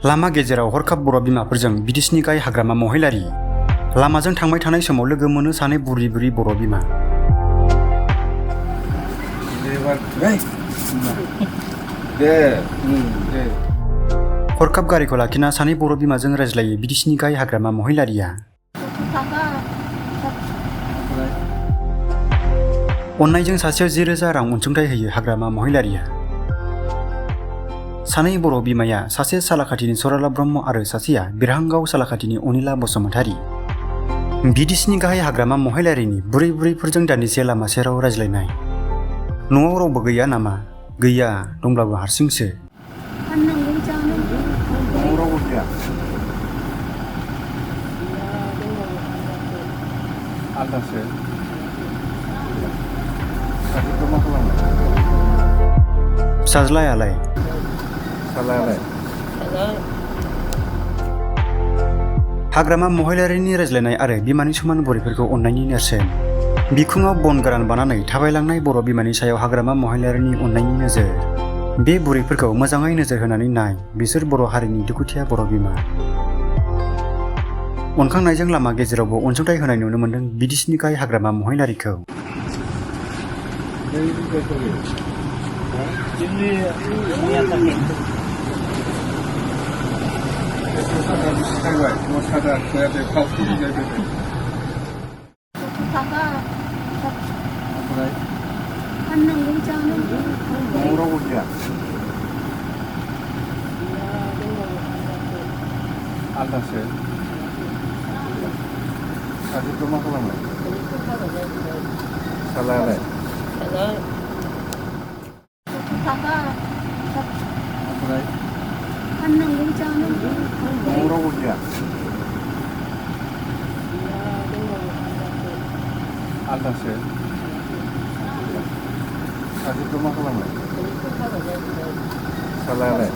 लामा गेजेराव हरखाब बर' बिमाफोरजों बिदेशनि गाय हाग्रामा महिलारि। लामाजों थांबाय थानाय समाव लोगो मोनो सानै बुरि बुरि बर' बिमा। हरखाब गारिखौ लाखिना सानै बर' बिमाजों रायज्लायो बिदेशनि गाय हाग्रामा महिलारिया। अननायजों सासेयाव 10,000 रां अनसुंथाइ होयो हाग्रामा महिलारिया। सानै बर' बिमाया सासे सालाकाथिनि सरला ब्रह्म आरो सासेया बिरहांगाव सालाकाथिनि अनिला बसुमतारी। बिदेशनि गाहाय हाग्रामा महिलारिनि बुरै बुरैफोरजों दान्दिसे लामा सेराव रायज्लायनाय। न'आव रावबो गैया नामा? गैया, दंब्लाबो हारसिंसो। फिसाज्लायालाय? हाग्रामा महिलारिनि रायज्लायनाय आरो बिमानि समान बुरैफोरखौ अननायनि नेरसोन। बिखुङाव बन गोरान बानानै थाबायलांनाय बर' बिमानि सायाव हाग्रामा महिलारिनि अननायनि नोजोर। बे बुरैफोरखौ मोजाङै नोजोर होनानै नाय, बिसोर बर' हारिनि दुखुथिया बर' बिमा। अनखांनायजों लामा गेजेरावबो अनसुंथाइ होनाय नुनो मोन्दों बिदेशनि गाय हाग्रामा महिलारिखौ। आलदासो सासेखौ मा खालामो? फिसालायालाय? ओमफ्राय न'आव रावबो गैया? आलदासो सासेखौ मा खालामो? फिसालायालाय?